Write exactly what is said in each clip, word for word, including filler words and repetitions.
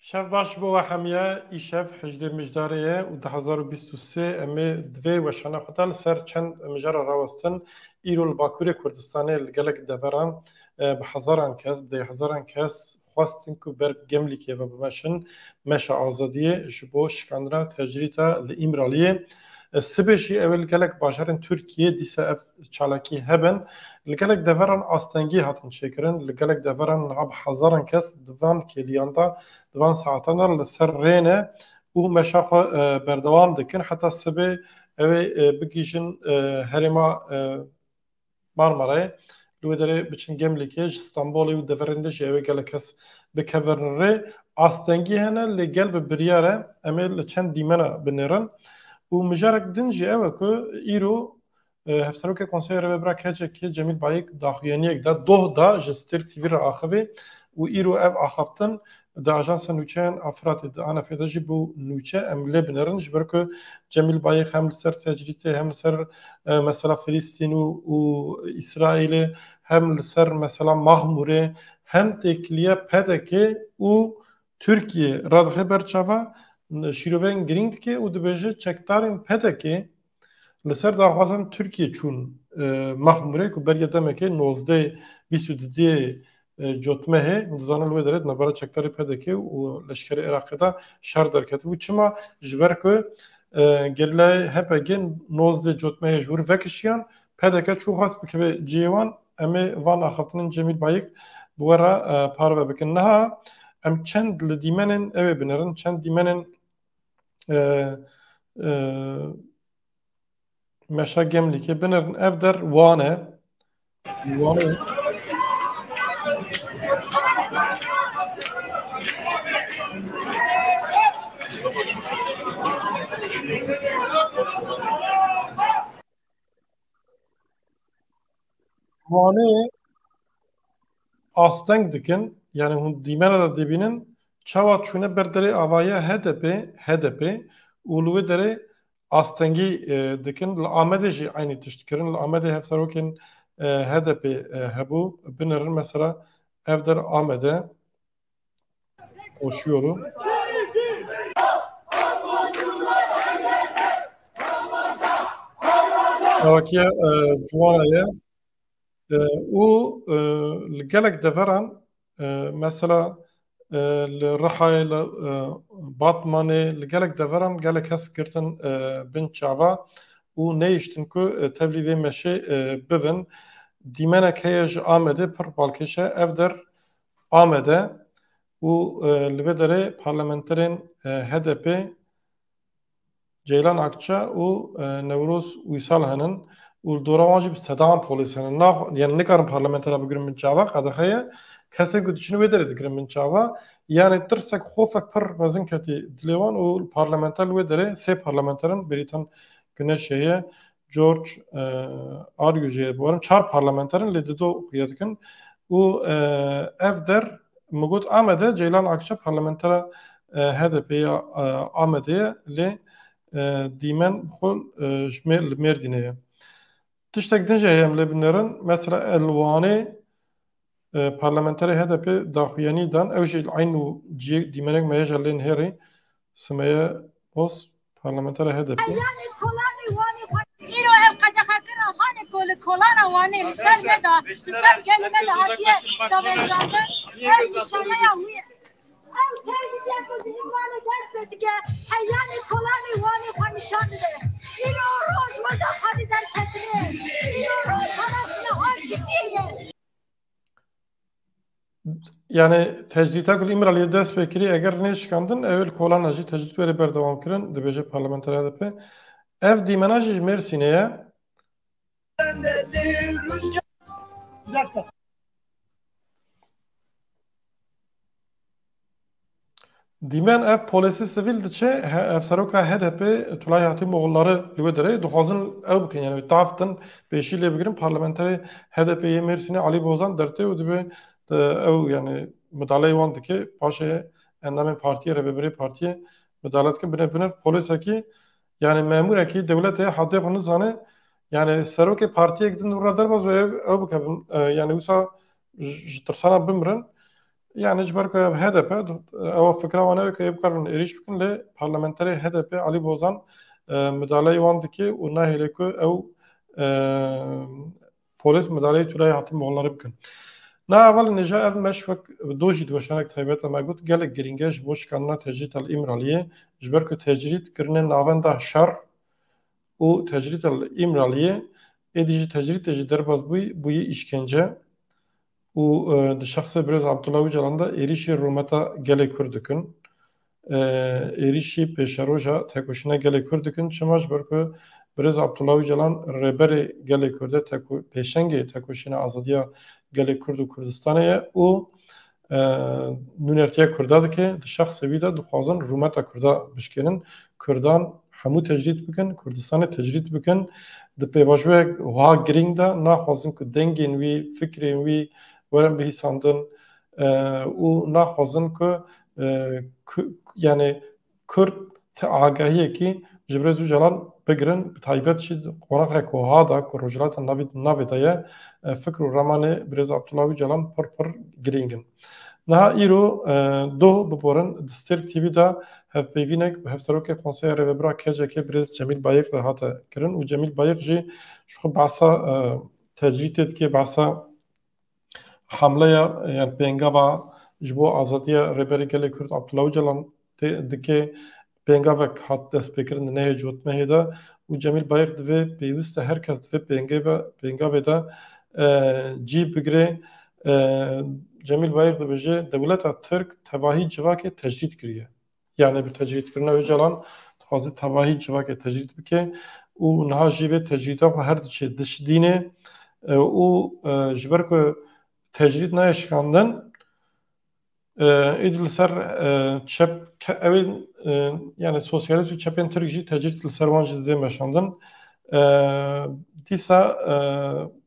Şev baş bo we hemiye. Îşev hejdê Mijdarê ye û du hezar û bîst û sê em ê di vê weşana xwe de li ser çend mijara rawestin îro li Bakurê Kurdistanê li gelek deveran, e, bi hezaran kes, bi deh hezaran kes xwestin ku ber Gemlîkê ve bimeşin, meşa azadiyê ji bo şikandina tecrîta li Îmraliyê. E, sibê jî ew ê li gelek bajarên Tirkiyê dîsa ev çalakî hebin. Li gelek deveran astengî hatin çêkirin. Li gelek deveran niha bi hezaran kes di van kêliyan de, di van saetan de li ser rê ne û meşa xwe, e, berdewam dikin. Heta sibê ew ê, e, bigihîjin, e, herêma, e, Marmarayê. Li wê derê biçin Gemlîkê, ji Stenbolê û deverên din jî ew ê gelek kes bikeverin rê. Astengî hene, lê gel bi biryar e. Em ê li çend dîmena binêrin. Û mijarek din jî ew e ku îro, e, Hevserokê Konseya Rêvebira K C K Cemîl Bayik daxuyaniyek da, doh da, ji Stêrk T V re axivî û îro ev axaftin di Ajansa Nûçeyan a Firatê, di ANF'ê de jî bû nûçe, em lê binêrin, ji ber ku Cemîl Bayik hem li ser tecrîtê, hem li ser, e, mesela Filistîn û, û Îsraîlê, hem li ser mesela Maxmûrê, hem têkiliya P D K û Tirkiye radixe ber çava, şîroveyên girîng dike û dibêje çekdarên P D K li ser daxwazan Tirkiye çûn, e, Maxmûrê ku beriya demekê nozdeh, bîst û didiyê, e, Cotmehê, hûn dizanin li wê derê di navbera çekdarê P D K û leşkerê Iraqê de şer derketibû. Çima? Ji ber ku, e, gerîlayê H P G nozdeh Cotmehê ji wir vekişiyan, P D K çû xwest bikeve cihê wan, em ê van axaftinên Cemîl Bayik bi we re, e, parve bikin. Niha em çend li dîmenên ew ê binêrin, çend dîmenên, e, e, meşa Gemlîkê binêrin. Ev der Wan e. Wanê. Wanê asteng dikin, yani hûn dîmena de dibînin, çawa çûne ber derê avahiya H D P, H D P û li wê derê astengî, e, dikin. Li Amedê jî eynî tişt kirin. Li Amedê hevserokên, e, H D P, e, hebû, binêrin mesela ev der Amede. Koşuyorum. Çalakiya, e, ciwana ye. E, û, e, li gelek deveran, e, mesela, e, li Rihayê, li, e, Batmanê, li gelek deveran gelek kes girtin, e, bin çava û neyiştin ku, e, tevlî vê meşê, e, bivin. Dîmenek heye ji Amedê pir balkêş e. Ev der Amede û, e, li vê derê parlamenterên, e, H D P Ceylan Akça û, e, Newroz Uysal henin û li dora wan jî bi sedan polîs henin. Nax-, yani nikarin parlamentera bigirin bin çava, qedexe ye. Kesên ku diçin wê derê digirin bin çava. Yani tirsek, xofek pir mezin ketî dilê wan û parlamenter li wê derê sê parlamenterin, Bêrîtan Güneş heye, George, e, Argücü heye. Bi warim çar parlamenterin lê dido xuya dikin. Û, e, ev der, min got Amede, Ceylan Akça parlamentera, e, H D P ya, e, Amedê ye, lê, e, dîmen bi xwe, e, ji Mêr-, li Mêrdînê ye. Tiştek din jî heye em lê binêrin. Mesela li Wanê, e, parlamenterê H D P daxuyanî dan, ew jî eyn û ciyê dîmenek me heye ji lê nihêrî, Sumeye Boz, parlamentera H D P. Yanî kolanê Wanê xwe îro ev qedexekira hanê ku li kolana Wanê li ser me de, li ser gelê me de hatiye davenirandin, ev nîşaneya wî ye. Ew tevî ku ji Wanê dest pê dike, heyanî kolanê Wanê xwe nîşan dide. Îro roj weza xwedî derketinê. Îro roj xwe rastina aşîtiyê ye. Yani tecrîta ku li Îmraliyê dest pê kirî, eger nêşikandin, ew ê li kolana jî tecrît were berdewam kirin, dibêje parlamentera H D P. Ev dîmena jî ji Mêrsînê ye. Bir dakika. Dîmen ev polîsê sivîl diçe, he-, hevseroka H D P Tulay Hatîmoğulları li wê derê dixwazin ew bikin, yani tavtin pêşî lê bigirin. Parlamenterê H D P yê Mêrsînê Alî Bozan dertê û dibê, de, ew yani midaleyê wan dike, paşê endamên partiyê, rêvebirê partiyê midale dikin. Binê binêr polîsekî, yani memûrekî dewletê hadê xwe nizane, yani serokê partiyek din wira derbas be ew, ew bikevin, e, yani wisa ji, ji tirsana bimirin. Yani ji ber ku H D P, ew fikra wan ew e ku ê bikarin êrîş bikin, lê parlamenterê H D P Alî Bozan, e, midaleyê wan dike û nahêle ku ew, e, polîs midaleyê tûlayê hatin bi holdarê bikin. Na heval nêja ev meş wek do jî di weşanek taybet me got, gelek girîng e ji bo şikandina tecrîd el Îmraliyê, ji ber ku tecrîd kirine navenda şer û tecrîd el Îmraliyê, êdî ji tecrîdê jî derbas bûyî, bûyî îşkence. Û, e, di şexsê birêz Abdullah Ocalan de êrîşî rûmeta gelê Kurd dikin. E, êrîşî pêşeroja tekoşîna gelê Kurd dikin. Çima? Ji ber ku birêz Abdullah Ocalan rêberê gelê Kurd e, teko-, pêşengê tekoşîna azadiya gelê Kurd û Kurdistanê ye û, e, nûnertiya Kurda dike. Di şexsê wî de dixwazin rûmeta Kurda bişkênin. Kurdan hemû tecrîd bikin, Kurdistanê tecrîd bikin. Di pêvajoyek wiha girîng de naxwazin ku dengên wî, fikrên wî werin bihîsandin, e, û naxwazin ku, e, ku, yani Kurd ti agahiyekî ji birêz Ocalan bigirin, bi taybet jî qonaxek wiha de ku Rojhilata Navî-, Navê de ye, e, fikr û ramanê birêz Abdullah Ocalan pir pir girîng in. Niha îro, e, doh biborin, di Stêrk T V de hevpeyvînek bi Hevserokê Konseya Rêvebira K C K birêz Cemîl Bayik re hate kirin û Cemîl Bayik jî ji xwe behsa, e, tecrîdê dike, behsa hemleya, e, yani pêngava ji bo azadiya Rêberê Gelê Kurd Abdullah Ocalan tê, dike, pêngavek hat destpêkirin di nehê cotmehê de û Cemîl Bayik divê pêwîst e her kes divê pêngê ve, pêngavê de, e, cî bigire. E, Cemîl Bayik dibêje, dewleta Tirk tevahî civakê tecrîd kiriye. Yani bi tecrîdkirina Ocalan dixwaze tevahî civakê tecrîd bike û niha jî vê tecrîda xwe her diçe diş dînê, e, û, e, ji ber ku tecrîd nayê şikandin, e, êdî li ser, e, çep, ke-, ew ê, e, yani sosyalîst û çepên Tirk jî tecrîd li ser wan jî didê meşandin. E, dîsa, e,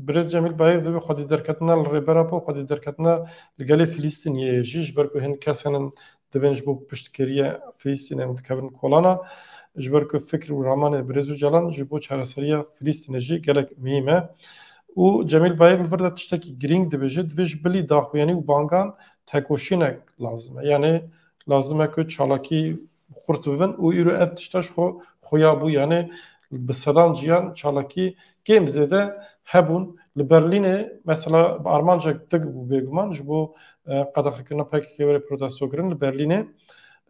Birêz Cemîl Bayik divê xwedî derketina li Rêber Apo, xwedî derketina li gelê Filîstîniyê jî, ji ber ku hin kes henin divên ji bo piştgiriya Filîstînê em dikevin kolana, ji ber ku fikr û ramanê birêz Ocalan ji bo çareseriya Filîstînê jî gelek muhîm e. Û Cemîl Bayik li vir de tiştekî girîng dibêje, divê ji bilî daxuyanî û bangan tekoşînek lazim e. Yani lazim e ku çalakî xurt bibin û îro ev tişta ji xwe xuya bû, yani bi sedan ciyan çalakî kêm zêde hebûn. Li Berlînê mesela bi armancek dik bû bêguman ji bo, e, qedexekirina P K K were protesto kirin li Berlînê.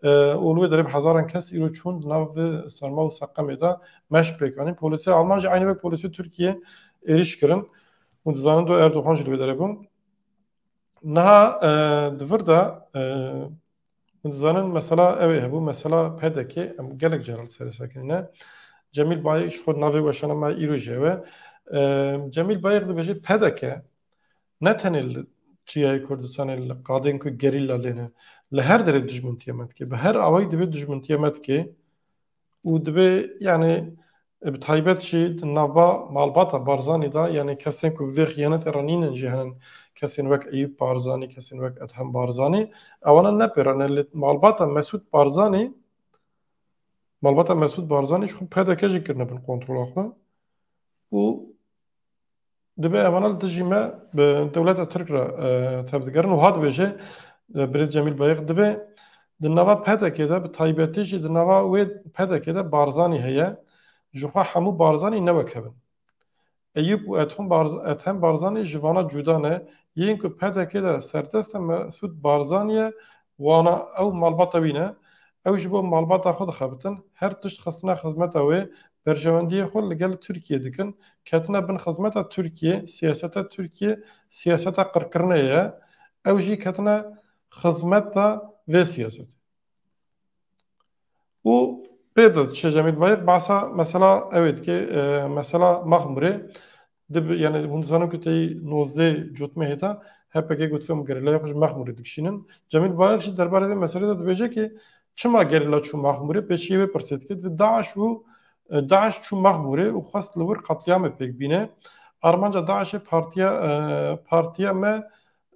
E, û li wê derê bi hezaran kes îro çûn di nav vê serma û seqemê de meş pêk anîn. Polîsê Alman jî eynî wek polîsê Tirkiye êrîş kirin. Hûn dizanin do Erdogan jî li wê derê bû. Niha, e, di vir de, e, hûn dizanin mesela ew ê hebû, mesela P D K, em gelek caran li serê sekinîne. Cemîl Bayik ji xwe navê weşana me îro jî ew e. E, Cemîl Bayik dibêje P D K ne tenê li çiyayê Kurdistanê li qadên ku gerîla lê ne, li her derê dijmintiya me dike. Bi her awayî divê dijmintiya me dike. Û divê, yani, e, bi taybet jî di navba malbata Barzanî de, yani kesên ku vê xiyanetê re nînin jî henin, kesên wek Eyûp Barzanî, kesên wek Edhem Barzanî, ewana ne pêra ne, lê malbata Mesûd Barzanî, malbata Mesûd Barzanî ji xwe P D K jî kirine bin kontrola xwe. Û Dibe evana li dijî me bi dewleta Tirk re, e, tevdigerin û hat dibêje, e, birêz Cemîl Bayik, divê di nava P D K de, bi taybetî jî di nava wê P D K de Barzanî heye, ji xwe hemû Barzanî ne wek hev in. Eyûp û Ethem Barz-, Ethem Barzanî ji vana cuda ne, yên ku P D K de serdest e Mesûd Barzanî ye, wana ew malbata wî ne. Ew ji bo malbata xwe dixebitin, her tişt xistine xizmeta wê, berjewendiyê xwe li gel Tirkiye dikin, ketine bin xizmeta Tirkiye, siyaseta Tirkiye, siyaseta qirkirinê ye. Ew jî ketine xizmeta vê siyasetê. Û pê de diçe Cemîl Bayik, behsa mesela ew ê dike, e, mesela Mexmûrê. Dib-, yani hûn dizanin ku tey nozdeh cotmehê de H P K got, em gerîlaya xwe ji Mexmûrê dikişînin. Cemîl Bayik jî derbarê vê meselê de dibêje ki çima gerîla çû Mexmûrê, pêşiyê wê pirsê dike. Divê DAIŞ û, e, DAIŞ çû Mexmûrê û xwest li wir qetliyamê pêk bîne. Armanca DAIŞê partiya, e, partiya me,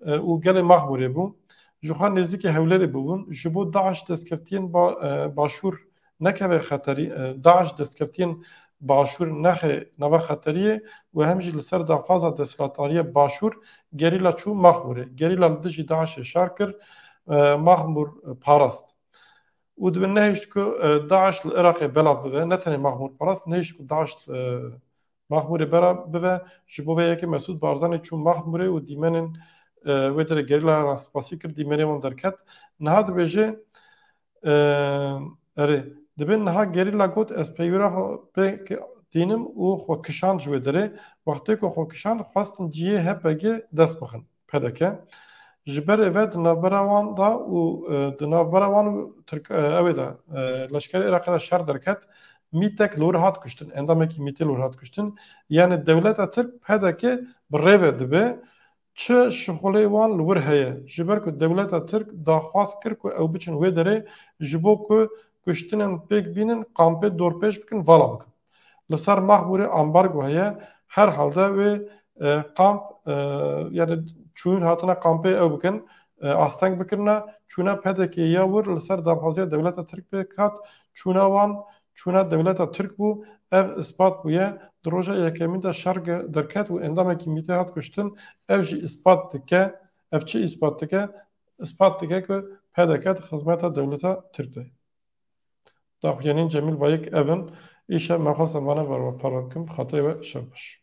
e, û gelê Mexmûrê bû. Ji xwe nêzîkê Hewlêrê bûbûn. Ji bo DAIŞ destkeftiyên ba-, e, başûr nekeve xeterî, e, DAIŞ destkeftiyên Başûr nexê nava xeteriyê û hem jî li ser daxwaza desthilatdariya Başûr gerîla çû Maxmûrê. Gerîla li dijî DAIŞê şer kir, e, Maxmûr parast. Û dibin nehişt ku, e, DAIŞ li Iraqê belav bibe, ne tenê Maxmûr parast, nehişt ku DAIŞ, e, Maxmûrê belav bibe, ji bo vê yekê Mesûd Barzanî çû Maxmûrê û dîmenên, e, wê derê gerîlayan spasî kir, dîmenê wan derket. Niha dibêje, e, erê, dibê niha gerîla got, ez peywira xwe pêk tînim û xwe kişand ji wê derê. Wextê ku xwe kişand, xwestin cihê H P G dest bixin. P D K. Ji berê ve di navbera wan de û, e, di navbera wan û Tirk, e, ew ê de, e, leşkerê Iraqê de şer derket, mîtek li wir hat kuştin, endamekî mîtê li wir hat kuştin. Yani dewleta Tirk P D K bi rê ve dibe, çi şixulê wan li wir heye. Ji ber ku dewleta Tirk daxwaz kir ku ew biçin wê derê ji bo ku kuştinên pêk bînin, kampê dorpêç bikin, vala bikin. Li ser Maxmûrê ambargo heye. Her halde wê, e, kamp, e, yani çûyîn hatina kampê ew bikin, e, asteng bikirine, çûna P D K ya wir li ser daxwaziya dewleta Tirk pêk hat, çûna wan, çûna dewleta Tirk bû, ev ispat bûye. Di roja yekemîn de şer ge-, derket û endamekî mîtê hat kuştin, ev jî ispat dike, ev çi ispat dike? Ispat dike ku P D K di xizmeta dewleta Tirk de ye. Daxuyaniyên Cemîl Bayik ev in. Îşev me xwest em vana ber we parve bikim. Xatirê we şev baş.